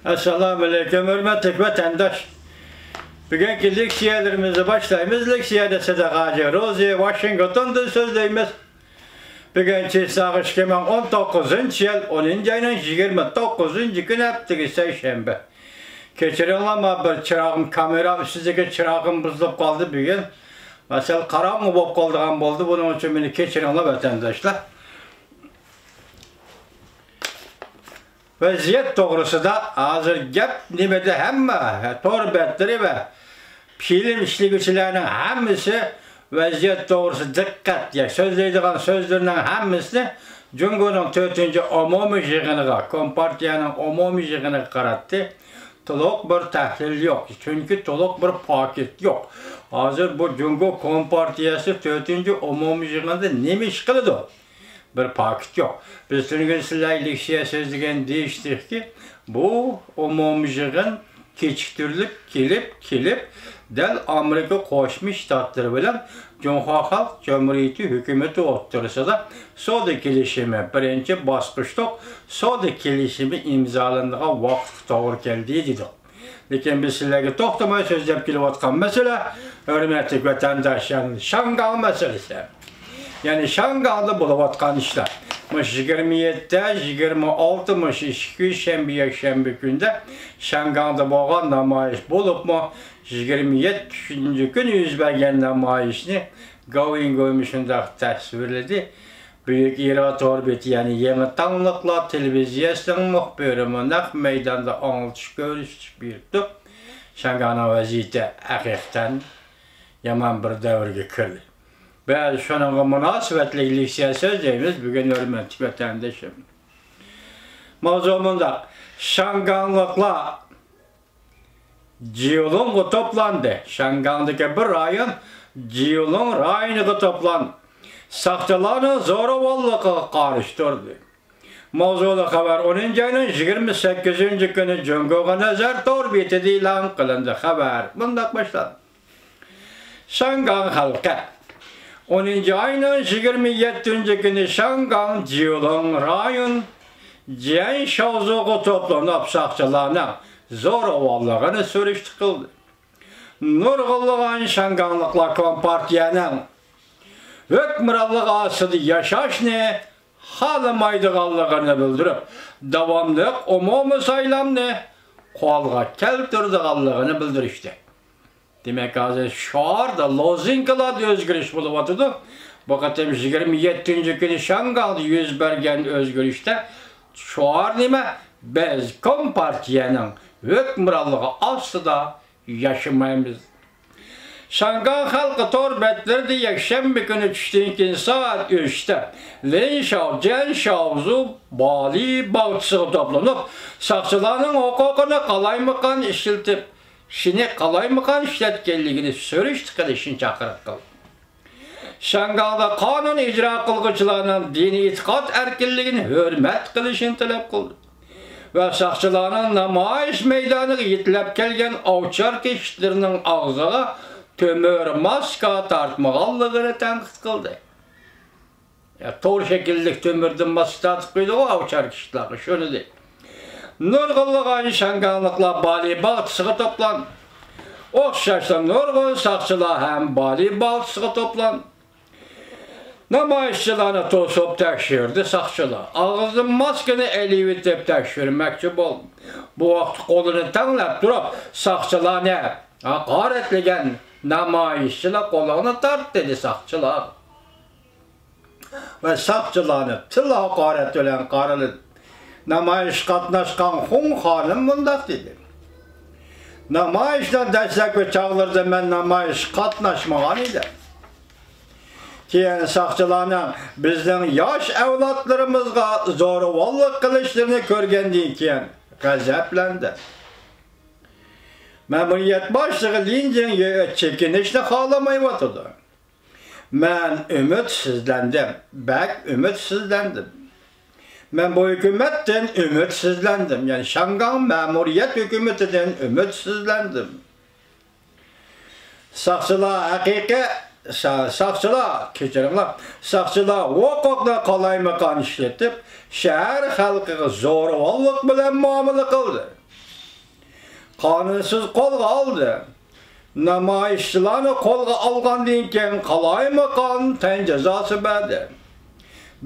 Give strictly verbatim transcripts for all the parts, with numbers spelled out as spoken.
ئەسسالامۇئەلەيكۇم، ھۆرمەتلىك ۋەتەنداش! بۈگۈنكى لېكسىيەلىرىمىزنى باشلايمىز. لېكسىيەدە سىدىق ھاجى روزى ۋاشىنگتوندىن سۆزلەيمىز. بۈگۈن چىساغ ئىككى مىڭ ئون توققۇزىنچى يىل ئونىنچى ئاينىڭ يىگىرمە توققۇزىنچى كۈنى، ھەپتىكى سەيشەنبە. كېچىرىڭلار، ما بىر چىراغىم، كامېرا ئۈستىدىكى چىراغىم بۇزۇلۇپ قالدى بۈگۈن. مەسىلەن، قاراڭغۇ بولۇپ قالىدىغان بولدى. بۇنىڭ ئۈچۈن مېنى كېچىرىڭلار، ۋەتەنداشلار. ۋەزىيەت توغرىسىدا ھازىر گەپ نېمىدە، ھەممە تور بەتلىرى ۋە فىلىم ئىشلىگۈچىلەرنىڭ ھەممىسى ۋەزىيەت توغرىسىدا دىققەت، يا سۆزلەيدىغان سۆزلىرىنىڭ ھەممىسىنى جۇڭگونىڭ تۆتىنچى ئومۇمىي يىغىنىغا، كومپارتىيەنىڭ ئومۇمىي يىغىنىغا قاراتتى. تولۇق بىر تەھلىل يوق، چۈنكى تولۇق بىر پاكىت يوق. ھازىر بۇ جۇڭگو كومپارتىيەسى تۆتىنچى ئومۇمىي يىغىندا نېمە ئىش قىلىدۇ؟ بىر پاكىت يوق. بىز تۈنۈگۈن سىلەرگە لېكسىيە سۆزلىگەن دېيىشتۇقكى، بۇ ئومۇميىغىن كېچىكتۈرۈلۈپ كېلىپ، كېلىپ، دەل ئامېرىكا قوشما شتاتلىرى بىلەن جۇڭخۇا خەلق جۇمھۇرىيىتى ھۆكۈمىتى ئوتتۇرىسىدا سودا كېلىشىمى، بىرىنچى باسقۇچلۇق سودا كېلىشىمى ئىمزالىنىدىغان ۋاقىتقا توغرا كەلدى دېدۇق. لېكىن بىز سىلەرگە توختىماي سۆزلەپ كېلىۋاتقان مەسىلە، ھۆرمەتلىك ۋەتەنداشلار، شياڭگاڭ مەسىلىسى. يەنى شياڭگاڭدا بولۇۋاتقان ئىشلار. مۇشۇ يىگىرمە يەتتە، يىگىرمە ئالتە، مۇشۇ ئىككى كۈن، شەنبە، يەكشەنبە كۈندە شياڭگاڭدا بولغان نامايىش، بولۇپمۇ يىگىرمە يەتتىنچى كۈنى يۈز بەرگەن نامايىشنى گاۋيىڭگويمۇ شۇنداق تەسۋىرلىدى. بۈيۈك ئىرا تور بېتى، يەنى يېڭى تاڭلىقلار تېلېۋىزىيەسىنىڭ مۇخبىرىمۇ نەق مەيداندا ئاڭلىتىش كۆرسىتىش بېرىپتۇ. شياڭگاڭنىڭ ۋەزىيىتى ھەقىقەتەن يامان بىر دەۋرگە كىردى. بىز شۇنىڭغا مۇناسىۋەتلىك لېكسىيە سۆزلەيمىز بۈگۈن، ھۆرمەتلىك ۋەتەندىشىم. ماۋزۇ مۇنداق، شياڭگاڭلىقلار جيۇلۇڭغا توپلاندى. شياڭگاڭدىكى بىر رايون جيۇلۇڭ رايونىغا توپلاندى. ساقچىلارنىڭ زورىۋاللىقىغا قارشى تۇردى. ماۋزۇلۇق خەۋەر ئونىنچى ئاينىڭ يىگىرمە سەككىزىنچى كۈنى جۇڭگوغا نەزەر تور بېتىدە ئېلان قىلىندى. خەۋەر مۇنداق باشلاندى. شياڭگاڭ خەلقى. ئونىنچى ئاينىڭ يىگىرمە يەتتىنچى كۈنى شياڭگاڭ جيۇلۇڭ رايون جيەنشاۋزۇغا توپلىنىپ، ساقچىلارنىڭ زورىۋاللىقىنى سۈرۈشتە قىلدى. نۇرغۇنلىغان شياڭگاڭلىقلار كومپارتىيەنىڭ ھۆكۈمرانلىقى ئاستىدا ياشاشنى خالىمايدىغانلىقىنى بىلدۈرۈپ، داۋاملىق ئومۇمىي سايلامنى قولغا كەلتۈرىدىغانلىقىنى بىلدۈرۈشتى. دېمەك، ھازىر شوئاردا، لوزۇنكىلاردا ئۆزگىرىش بولۇۋاتىدۇ. بۇ قېتىم يىگىرمە يەتتىنچى كۈنى شياڭگاڭدا يۈز بەرگەن ئۆزگىرىشتە شوئار نېمە؟ بىز كومپارتىيەنىڭ ھۆكۈمرانلىقى ئاستىدا ياشىمايمىز. شياڭگاڭ خەلقى تور بەتلىرىدە يەكشەنبە كۈنى چۈشتىن كېيىن سائەت ئۈچتە لىنشاۋ جيەنشاۋزۇ بالىي باغچىسىغا توپلىنىپ، ساقچىلارنىڭ ھوقۇقىنى قالايمىقان ئىشلىتىپ، كىشىنى قالايمىقان ئىشلەتكەنلىكىنى سۈرۈشتە قىلىشنى چاقىرىق قىلدى. شياڭگاڭدا قانۇن ئىجرا قىلغۇچىلارنىڭ دىنىي ئېتىقاد ئەركىنلىكىنى ھۆرمەت قىلىشىنى تەلەپ قىلدى ۋە ساقچىلارنىڭ نامايىش مەيدانىغا يېتىلەپ كەلگەن ئاۋچار كېشىتلىرىنىڭ ئاغزىغا تۆمۈر ماسكا تارتمىغانلىقىنى تەنقىد قىلدى. يا، تور شەكىللىك تۆمۈردىن ماسكا تارتىپ قويىدىغۇ ئاۋچار كېشىتلەرگە، شۇنى دەي. نۇرغۇنلىغان شياڭگاڭلىقلار بالىي باغچىسىغا توپلاندى. ئوخشاشلا نۇرغۇن ساقچىلار ھەم بالىي باغچىسىغا توپلاندى. نامايىشچىلارنى توسۇپ تەكشۈردى ساقچىلار. ئاغزىدىن ماسكىنى ئېلىۋېتىپ تەكشۈرمەكچى بولدى. بۇ ۋاقىتتا قولىنى تەڭلەپ تۇرۇپ، ساقچىلارنى ھاقارەتلىگەن نامايىشچىلار قولىنى تارت دېدى ساقچىلار. ۋە ساقچىلارنى تىل ھاقارەت بىلەن قارىلىدى. نامايىشقا قاتناشقان خۇڭ خانىم مۇنداق دېدى: نامايىشنىڭ دەسلەپكى چاغلىرىدا مەن نامايىشقا قاتناشمىغان ئىدىم. كېيىن ساقچىلارنىڭ بىزنىڭ ياش ئەۋلادلىرىمىزغا زورىۋاللىق قىلىشلىرىنى كۆرگەندىن كېيىن غەزەپلەندىم. مەمۇرىيەت باشلىقى لىن جىڭيې چېكىنىشنى خالىمايۋاتىدۇ. مەن ئۈمىدسىزلەندىم، بەك ئۈمىدسىزلەندىم. مەن بۇ ھۆكۈمەتتىن ئۈمىدسىزلەندىم، يەنى شياڭگاڭ مەمۇرىيەت ھۆكۈمىتىدىن ئۈمىدسىزلەندىم. ساقچىلار ھەقىقىي، سا-، ساقچىلار، كەچۈرۈڭلار، ساقچىلار ھوقۇقنى قالايمىقان ئىشلىتىپ، شەھەر خەلقىگە زورىۋاللىق بىلەن مۇئامىلە قىلدى. قانۇنسىز قولغا ئالدى. نامايىشچىلارنى قولغا ئالغاندىن كېيىن قالايمىقان تەن جازاسى بەردى.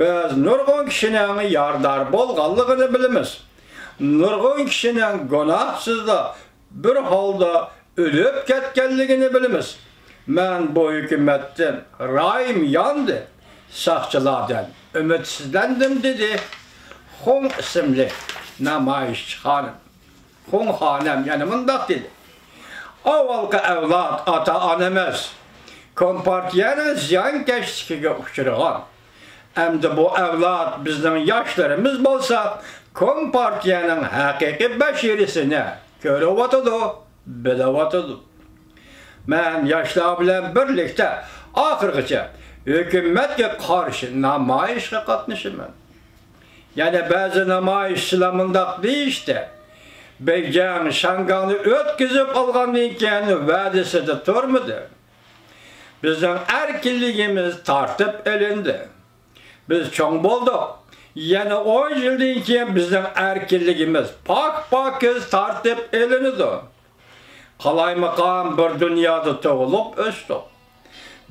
بىز نۇرغۇن كىشىنىڭ يارىدار بولغانلىقىنى بىلىمىز. نۇرغۇن كىشىنىڭ گۇناھسىزلا بىر ھالدا ئۆلۈپ كەتكەنلىكىنى بىلىمىز. مەن بۇ ھۆكۈمەتتىن رايىم ياندى، ساقچىلاردىن ئۈمىدسىزلەندىم، دېدى خۇڭ ئىسىملىك نامايىشچى خانىم. خۇڭ خانىم يەنە مۇنداق دېدى: ئاۋۋالقى ئەۋلاد ئاتا-ئانا ئەمەس، كومپارتىيەنىڭ زىيانكەشلىكىگە ئۇچرىغان. ئەمدى بۇ ئەۋلاد بىزنىڭ ياشلىرىمىز بولسا، كومپارتىيەنىڭ ھەقىقىي بەشىرىسىنى كۆرۈۋاتىدۇ، بىلىۋاتىدۇ. مەن ياشلار بىلەن بىرلىكتە ئاخىرغىچە ھۆكۈمەتكە قارشى نامايىشقا قاتنىشىمەن. يەنە بەزى نامايىشچىلار مۇنداق دېيىشتى: بېيجىڭ شياڭگاڭنى ئۆتكۈزۈپ ئالغاندىن كېيىن ۋەدىسىدە تۇرمىدى. بىزنىڭ ئەركىنلىكىمىز تارتىپ ئېلىندى. بىز چوڭ بولدۇق. يەنە ئون يىلدىن كېيىن بىزنىڭ ئەركىنلىكىمىز پاك-پاكىز تارتىپ ئېلىنىدۇ. قالايمىقان بىر دۇنيادا تۇغۇلۇپ ئۆستۇق.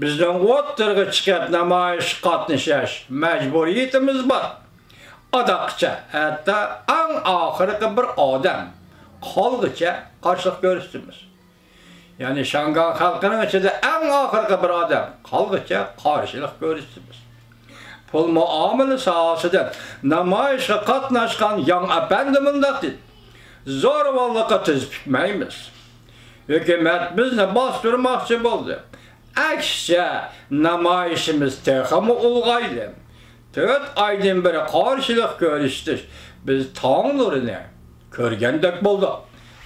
بىزنىڭ ئوتتۇرىغا چىقىپ نامايىشقا قاتنىشىش مەجبۇرىيىتىمىز بار. ئاداققىچە ھەتتا ئەڭ ئاخىرقى بىر ئادەم قالغىچە قارشىلىق كۆرسىتىمىز. يەنى شياڭگاڭ خەلقىنىڭ ئىچىدە ئەڭ ئاخىرقى بىر ئادەم قالغىچە قارشىلىق كۆرسىتىمىز. پۇل مۇئامىلە ساھەسىدە نامايىشقا قاتناشقان ياڭ ئەپەندى مۇنداق دېدى: زورىۋاللىققا تىز پۈكمەيمىز. ھۆكۈمەت بىزنى باستۇرماقچى بولدى. ئەكسىچە، نامايىشىمىز تېخىمۇ ئۇلغايدى. تۆت ئايدىن بېرى قارشىلىق كۆرسىتىش، بىز تاڭ نۇرىنى كۆرگەندەك بولدۇق.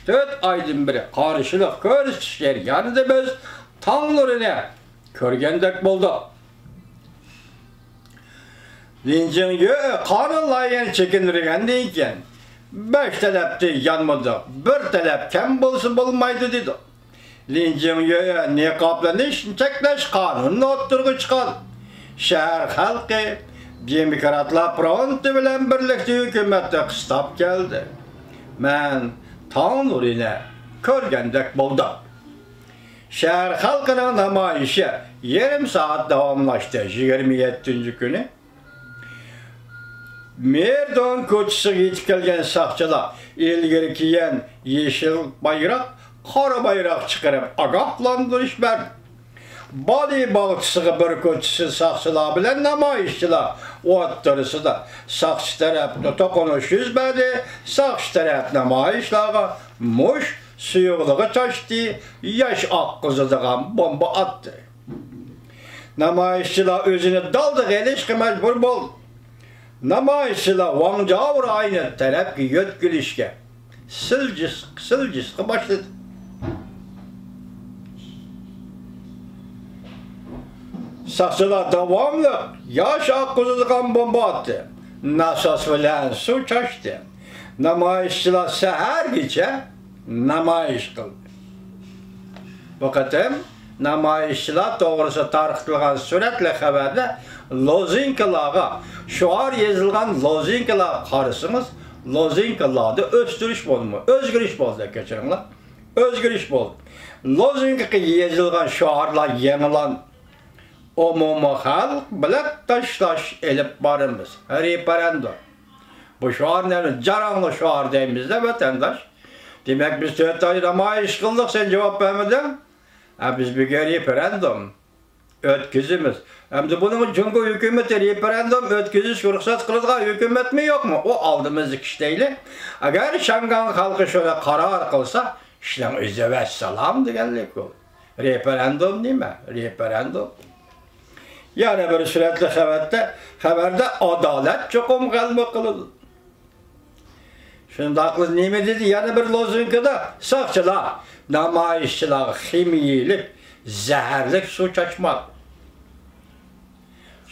تۆت ئايدىن بېرى قارشىلىق كۆرسىتىش جەريانىدا بىز تاڭ نۇرىنى كۆرگەندەك بولدۇق. لىن جىڭيۈ قانۇن لايىھەنى چېكىندۈرگەندىن كېيىن، بەش تەلەپتىن يانمىدۇق، بىر تەلەپ كەم بولسا بولمايدۇ، دېدۇق. لىن جىڭيۈ نىقابلىنىشنى چەكلەش قانۇنىنى ئوتتۇرىغا چىقاردى. شەھەر خەلقى دېموكراتلار فرونتى بىلەن بىرلىكتە ھۆكۈمەتتە قىستاپ كەلدى. مەن تاڭ نۇرىنى كۆرگەندەك بولدۇم. شەھەر خەلقىنىڭ نامايىشى يېرىم سائەت داۋاملاشتى. يىگىرمە يەتتىنچى كۈنى مېردون كوچىسىغا يېتىپ كەلگەن ساقچىلار ئىلگىرى-كېيىن يېشىل بايراق، قارا بايراق چىقىرىپ ئاگاھلاندۇرۇش بەردى. بالى باغچىسىغا بىر كوچىسى ساقچىلار بىلەن نامايىشچىلار ئوتتۇرىسىدا ساقچى تەرەپتە توقۇنۇش يۈز بەردى. ساقچى تەرەپ نامايىشلارغا مۇش سۇيۇقلۇقى چاچتى، ياش ئاققۇزىدىغان بومبا ئاتتى. نامايىشچىلار ئۆزىنى دالدىغا ئېلىشقا مەجبۇر بولدى. نامايىشچىلار ۋاڭجاۋ رايونى تەرەپكە يۆتكىلىشكە سىلجىس-، سىلجىسقا باشلىدى. ساقچىلار داۋاملىق ياش ئاققۇزىدىغان بومبا ئاتتى، ناساس بىلەن سۇ چاچتى. نامايىشچىلار سەھەرگىچە نامايىش قىلدى. بۇ قېتىم نامايىشچىلار توغرىسىدا تارقىتىلغان سۈرەتلىك خەۋەردە لوزۇنكىلارغا، شوئار يېزىلغان لوزۇنكىلارغا قارىسىڭىز، لوزۇنكىلاردا ئۆستۈرۈش بولدىمۇ؟ ئۆزگىرىش بولدى، كەچۈرۈڭلار. ئۆزگىرىش بولدى. لوزۇنكىغا يېزىلغان شوئارلار يېڭىلاندى. ئومۇمىي خەلق بېلەت تاشلاش ئېلىپ بارىمىز. رېفېرېندۇم. بۇ شوئارنى جاراڭلىق شوئار دەيمىز-دە، ۋەتەنداش. دېمەك، بىز تۆت ئاي نامايىش قىلدۇق، سەن جاۋاب بەرمىدىڭ. ھە، بىز بۈگۈن رېفېرېندۇم ئۆتكۈزىمىز. ئەمدى بۇنىڭ جۇڭگو ھۆكۈمىتى رېفېرېندۇم ئۆتكۈزۈشكە رۇخسەت قىلىدىغان ھۆكۈمەتمۇ يوقمۇ؟ ئۇ ئالدىمىزدىكى ئىش دەيلى. ئەگەر شياڭگاڭ خەلقى شۇنى قارار قىلسا، ئىشنىڭ ئۆزى ۋەسسالام دېگەنلىك ئۇ. رېفېرېندۇم نېمە؟ رېفېرېندۇم. يەنە بىر سۈرەتلىك خەۋەردە، خەۋەردە ئادالەت چوقۇم غەلىبە قىلىدۇ. شۇنداقلا نېمە دېدى؟ يەنە بىر لوزۇنكىدا ساقچىلار نامايىشچىلارغا خىمىيىلىك، زەھەرلىك سۇ چاچماق.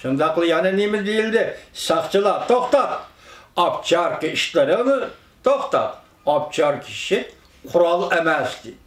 شۇنداقلا يەنە نېمە دېيىلدى؟ ساقچىلار، توختات! ئاپچاركا ئىشلىرىڭنى توختات! ئاپچاركا ئىشى قورال ئەمەس، دېدى.